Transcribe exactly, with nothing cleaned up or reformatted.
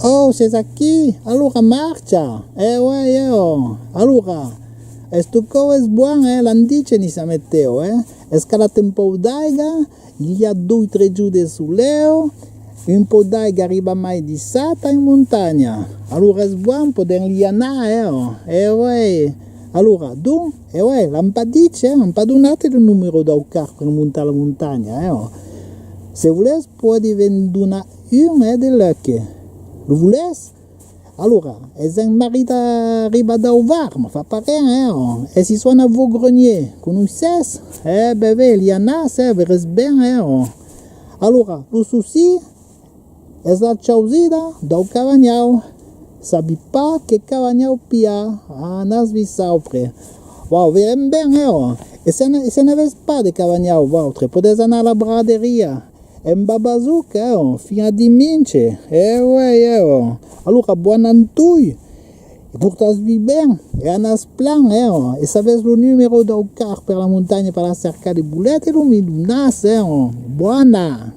Oh, ses aquí? Alora marcha! Eh, uèi, eh, oh! Alora, esto còp es bon, eh, l'an dich en Issa Meteo, eh? Es calat un pauc d'aiga, i a doi tres jorns de soleu, un pauc d'aiga arriba mai dissabta en montanha. Alora es bon, podèm li anar, eh, oh! Eh, uèi! Alora, donc, eh, uèi, l'an pas dich, eh? An pas donat lo numèro dau car per montar la montanha, eh, oh! Se volètz, pòdi ve'n donar un, eh, de luxe. Lo volètz? Alora, es un marrit arribat dau Var, ma fa pas ren, eh, oh. E si sona Vaugrenier, conoissètz? Eh, ben, ben, li anatz, eh, veretz ben, eh, oh. Alora, lo soci es la chausida dau cavanhau. Sabi pas que cavanhau pilhar, anatz-vi saupre. Uau, verem ben, eh, oh. E se n-, e se n'avètz pas de cavanhau, vautre, podètz anar a la braderia. En Babazouk, eh, oh, fin a dimenche. Eh, uèi, eh, oh. Alora, bon antoi. E portatz-vi ben. E anatz plan, eh, oh. E s'avètz lo numèro dau car per la montanha per la cercar de boleta, lo mi donatz, eh, oh. Bona.